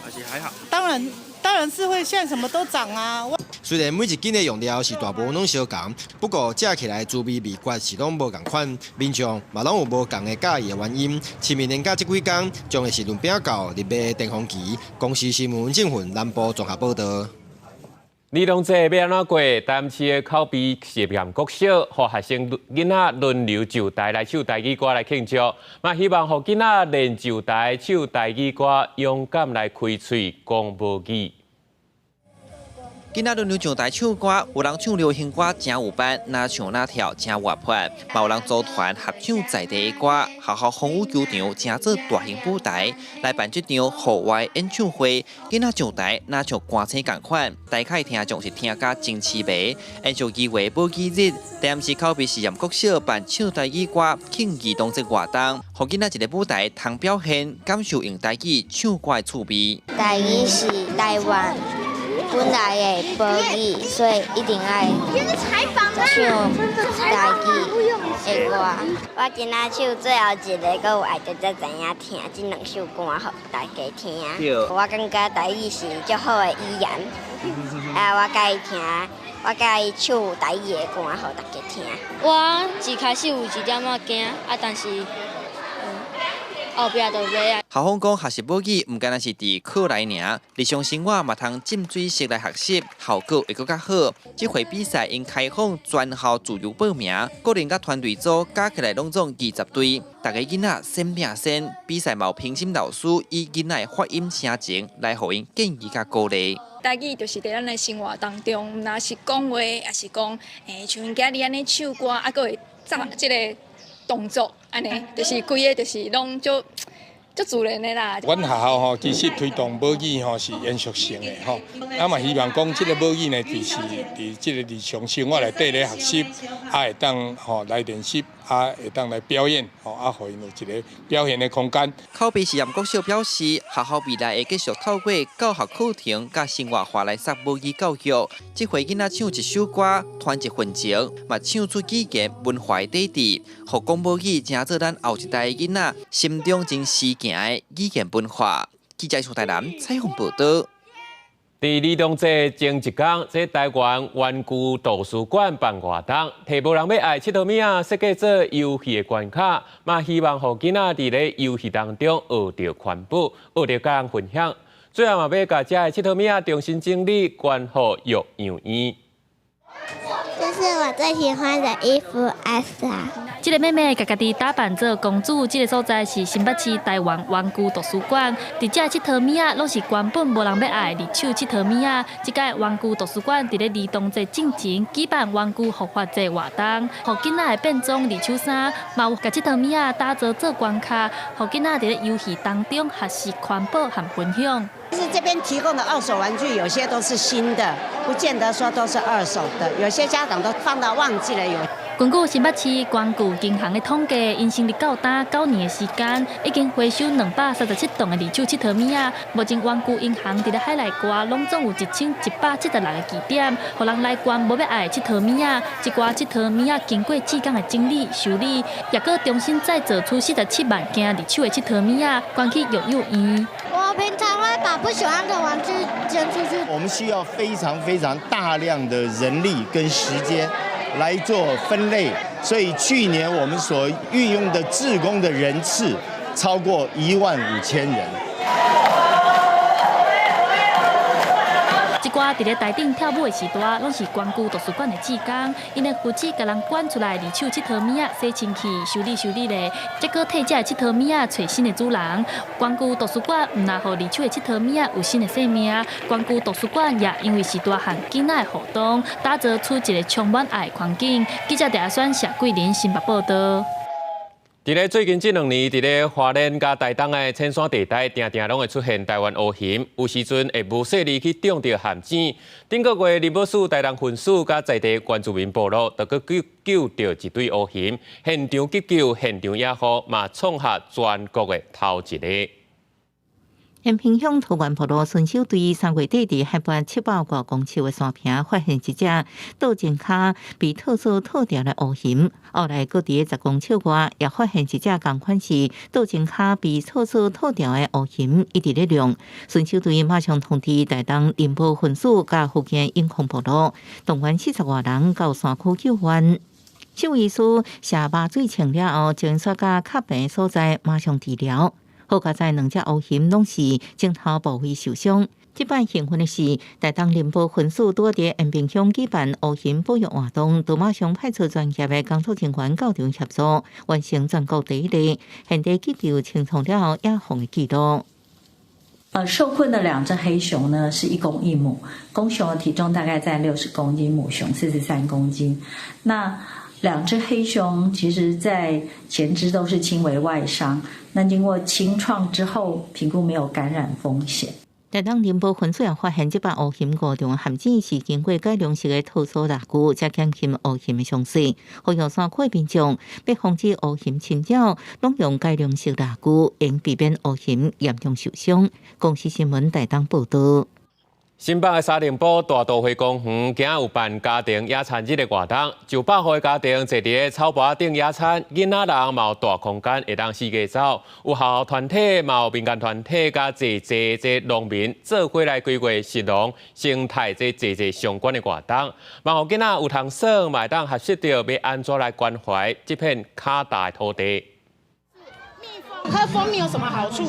還是還好？當然，當然是會，現在什麼都漲啊。雖然每一斤的用料是大部分攏相仝，不過食起來滋味味覺是攏無仝款，民眾嘛攏有無仝的佮意的原因。清明連假這幾工將會是潤餅到入賣的巔峰期。公視新聞鄭份南部綜合報道。兒童節欲按怎過？台南市的口碑實驗國小，予學生囡仔輪流上台來唱台語歌來慶祝，嘛希望予囡仔練上台唱台語歌，勇敢來開喙講母語。囡仔輪流上台唱歌，有人唱流行歌誠有範，若唱若跳誠活潑，嘛有人組團合唱在地的歌。學校風雨球場成做大型舞台，來辦這場戶外演唱會。囡仔上台若像歌星仝款，台下聽眾是聽甲真痴迷。延續2月母語日，台南市口碑實驗國小辦唱台語歌慶兒童節活動，予囡仔一个舞台通表現，感受用台語唱歌的趣味。台語是台灣本來的母語，所以一定愛唱台語的歌。我今仔唱最後一个，閣有愛著才知影聽這兩首歌，予大家聽。我感覺台語是足好的語言，啊，我佮意聽，我佮意唱台語的歌，予大家聽。我一開始有一點仔驚，啊，但是後壁就袂啊。校方講，學習母語毋干焦是佇課內爾，日常生活嘛通浸水式來學習，效果會閣較好。這回比賽𪜶開放全校自由報名，個人佮團隊組加起來攏總20隊，逐个囡仔先拼先，比賽嘛有評審老師以囡仔的發音聲情來予𪜶建議佮鼓勵。台語就是佇咱的生活當中，毋但是講話，抑是講，像𪜶今日按呢唱歌，啊，閣會做這个動作，按呢，就是規个就是攏足足自然的啦。阮學校吼，其實推動母語吼是延續性的吼，啊嘛希望講這个母語呢，就是佇這个日常生活內底咧學習，啊會當吼來練習，啊會當來表演，吼啊予𪜶有一个表現的空間。口碑實驗國小表示，學校未來會繼續透過教學課程佮生活化來實母語教育。這回囡仔唱一首歌，傳一份情，嘛唱出語言文化的底蘊，予講母語成做咱後一代的囡仔心中真時行的語言文化。記者蘇台南採訪報導。佇兒童節前一工，這台灣玩具圖書館辦活動，提無人欲愛𨑨迌物仔設計做遊戲的關卡，嘛希望予囡仔佇咧遊戲當中學著環保，學著佮人分享。最後嘛欲共遮的𨑨迌物仔重新整理，捐予育幼院。這是我最喜歡的衣服，艾莎。這个妹妹共家己打扮做公主，這个所在是新北市台灣玩具圖書館。佇遮𨑨迌物仔，攏是原本無人欲愛二手𨑨迌物仔。這屆玩具圖書館佇咧兒童節進前舉辦玩具復活節活動，予囡仔會變裝二手衫，嘛有共𨑨迌物仔打造做關卡，予囡仔佇咧遊戲當中學習環保和分享。其實這邊提供的二手玩具，有些都是新的，不見得說都是二手的。有些家長都放到忘記了有。根據新北市玩具銀行的統計，𪜶成立到今9年的時間，已經回收237棟的二手𨑨迌物仔。目前玩具銀行佇咧海內外，攏總有1176個據點，予人來捐無欲愛的𨑨迌物仔。這寡𨑨迌物仔經過志工的整理修理，也閣重新再造出47萬件二手的𨑨迌物仔，捐去育幼院。我平常會把不喜歡的玩具捐出去。我們需要非常非常大量的人力跟時間來做分類，所以去年我們所運用的志工的人次超過15000人。這寡佇咧台頂跳舞的時段，攏是玩具圖書館的志工，𪜶會負責共人捐出來二手𨑨迌物仔，洗清氣、修理修理咧，才閣替這𨑨迌物仔揣新的主人。玩具圖書館毋但予二手的𨑨迌物仔有新的生命，玩具圖書館也因為是大漢囡仔的互動，打造出一個充滿愛的環境。記者鄭阿選、謝桂林新北報導。佇咧最近這兩年，佇咧花蓮佮台東的淺山地帶，定定攏會出現台灣烏熊，有時陣會無細膩去中著陷阱。頂個月林保署台東分署佮在地原住民部落，就閣救著一對烏熊，現場急救、現場野護，嘛創下全國的頭一个。延平鄉桃源部落巡守隊3月底佇海拔700外公尺的山坪發現一隻倒前跤被套索套牢的烏熊，後來閣佇10公尺外也發現一隻仝款是倒前跤被套索套牢的烏熊，一直咧量。巡守隊馬上通知台東林保分署佮附近永康部落，動員40外人到山區救援。獸醫師下麻醉清了後，將送到較病所在馬上治療。好佳哉兩隻烏熊攏是前頭部位受傷。這擺興奮的是，台東林保分署拄佇延平鄉舉辦烏熊保育活動，就馬上派出專業的工作人員到場協助，完成全國第一例現地急救清創了後野放的紀錄。受困的兩隻黑熊呢，是一公一母，公熊的體重大概在60公斤，母熊43公斤。那兩隻黑熊其實，在前肢都是輕微外傷，那經過清創之後，評估沒有感染風險。台東林保分署也發現，這擺烏熊誤中陷阱是經過改良式的套索獵具，才減輕烏熊的傷勢。呼籲山區民眾欲防止烏熊侵擾，攏用改良式獵具，應避免烏熊嚴重受傷。公視新聞台東報導。新北的沙翎埔大都會公園，今仔有辦家庭野餐日的活動，上百戶的家庭坐佇咧草坡頂野餐，囡仔人嘛有大空間會當四界走，有學校團體，嘛有民間團體，佮濟濟這農民做伙來規劃食農生態這濟濟相關的活動，嘛予囡仔有通耍，嘛會當學習著欲按怎來關懷這片較大的土地。喝蜂蜜有什麼好處？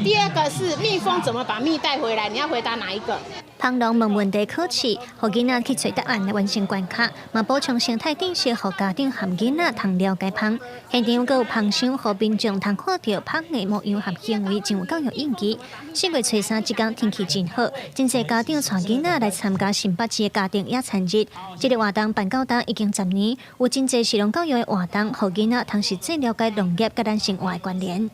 第二個是蜜蜂怎麼把蜜帶回來？你要回答哪一個？蜂農問問題考試，予囡仔去揣答案來完成關卡，嘛補充生態知識，予家長和囡仔通了解蜂。現場閣有蜂箱，予民眾通看著蜂的模樣和行為，真有教育意義。4月初三這工天氣真好，真濟家長帶囡仔來參加新北市的家庭野餐日。這个活動辦到今已經10年，有真濟食農教育的活動，予囡仔通實際了解農業佮咱生活的關聯。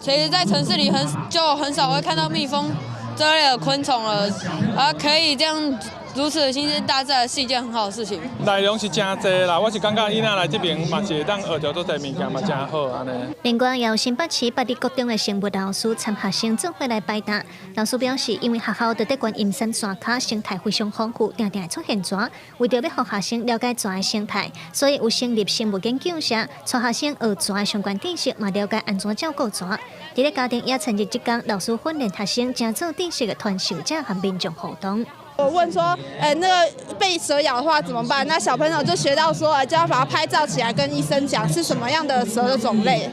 其實，在城市裡就很少會看到蜜蜂這類的昆蟲了，而可以這樣如此的親近大自然是一件很好的事情。內容是誠濟啦，我是感覺囡仔來這邊嘛是會當學著足濟物件嘛，誠好按呢。另外，也有新北市八里國中的生物老師參學生做伙來擺檔。老師表示，因為學校佇咧觀音山山跤生態非常豐富，定定會出現蛇。為著欲予學生了解蛇的生態，所以有成立生物研究社，帶學生學蛇的相關知識，嘛了解按怎照顧蛇。佇咧家庭野餐日這工，老師訓練學生誠做知識的傳授者和民眾互動。我問說，哎，那個被蛇咬的話怎麼辦？那小朋友就學到說，哎，就要把它拍照起來，跟醫生講是什麼樣的蛇的種類，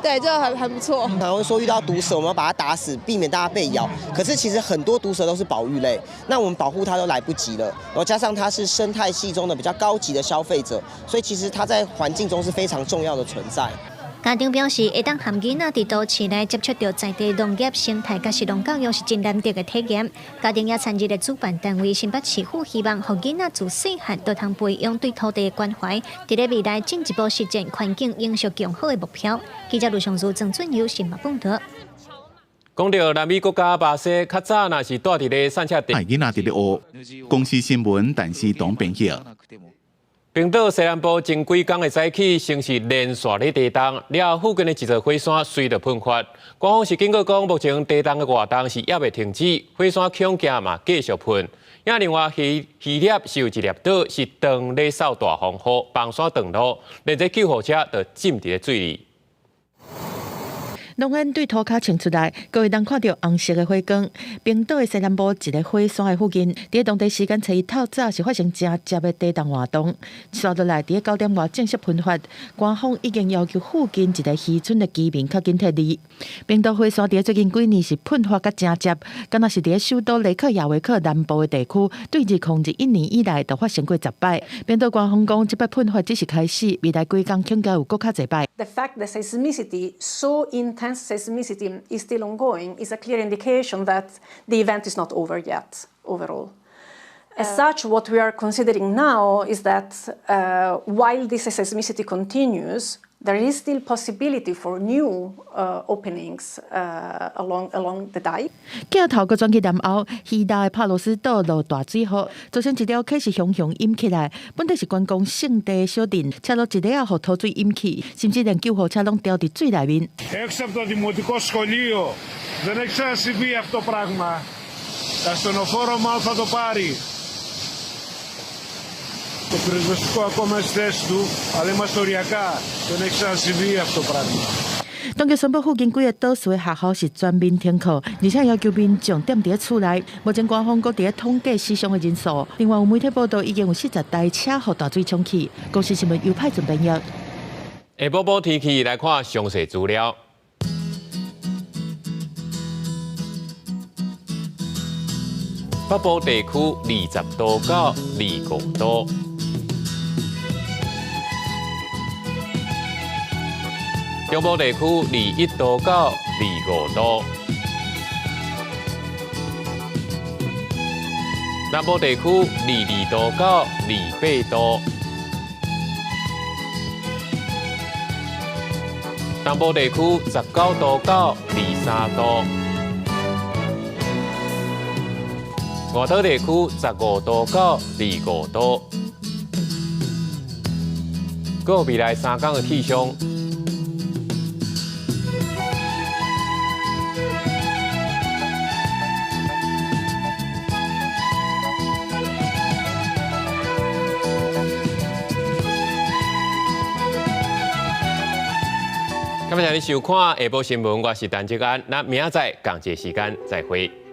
對，就很不錯。常會說遇到毒蛇，我們要把它打死，避免大家被咬。可是其實很多毒蛇都是保育類，那我們保護它都來不及了。然後加上它是生態系中的比較高級的消費者，所以其實它在環境中是非常重要的存在。家長表示，會當和囡仔佇都市內接觸著在地農業生態，佮食農教育是真難得的體驗。家庭野餐日的主辦單位新北市府希望，予囡仔自細漢就通培養對土地的關懷，佇咧未來進一步實踐環境永續共好的目標。記者盧尚如、曾俊友新北報導。講著南美國家巴西，較早若是蹛佇咧散赤地，囡仔佇咧學。公視新聞，陳思東編譯。冰島西南部前幾工的早起，先是連續咧地動，了後附近的一座火山隨著噴發。官方是警告講，目前地動的活動是猶未停止，火山恐驚嘛繼續噴。也另外希希臘是有一粒島是當咧掃大風雨，崩山斷路，連這救護車都浸佇咧水裡。濃煙對塗跤衝出來，閣會當看著紅色的火光。冰島的西南部一个火山的附近，佇當地時間初一透早是發生誠捷的地動活動。紲落來，佇9點外正式噴發，官方已經要求附近一个漁村的居民較緊撤離。冰島火山佇最近幾年是噴發甲誠捷，敢若是佇首都雷克雅維克南部的地區，對2021年以來就發生過10擺。冰島官方講，這擺噴發只是開始，未來幾工恐驚有閣較濟擺。 The fact that seismicity so intense seismicity is still ongoing is a clear indication that the event is not over yet overall. As such, what we are considering now is that while this seismicity continues, There is still possibility for new openings along the dike. 鏡頭閣轉去南歐，希臘的帕羅斯島落大水雨，造成一條溪是熊熊淹起來。本來是觀光勝地的小鎮，車路一日仔予濁水淹去，甚至連救護車攏牢佇水內面。 Έξω από το δημοτικό σχολείο δεν έχει ξανασυμβεί αυτό το πράγμα. Τα ασθενοφόρο μάλλον θα το πάρει. Το πυροσβεστικό ακόμα στη θέση του, αλλά είμαστε οριακά. Δεν έχει ξανασυμβεί αυτό το πράγμα. 當局宣布附近幾个島嶼的學校是全面停課，而且要求民眾踮佇厝內。目前官方閣佇咧統計死傷的人數。另外有媒體報道，已經有40台車予大水沖去。公視新聞由派准編譯。下晡報天氣來看詳細資料。北部地區20度到25度。中部地區21度到25度，南部地區22度到28度，東部地區19度到23度，外島地區15度到25度。閣有未來3天的氣象。感謝你收看下晡新聞，我是陳志安，咱明仔載仝一个時間再會。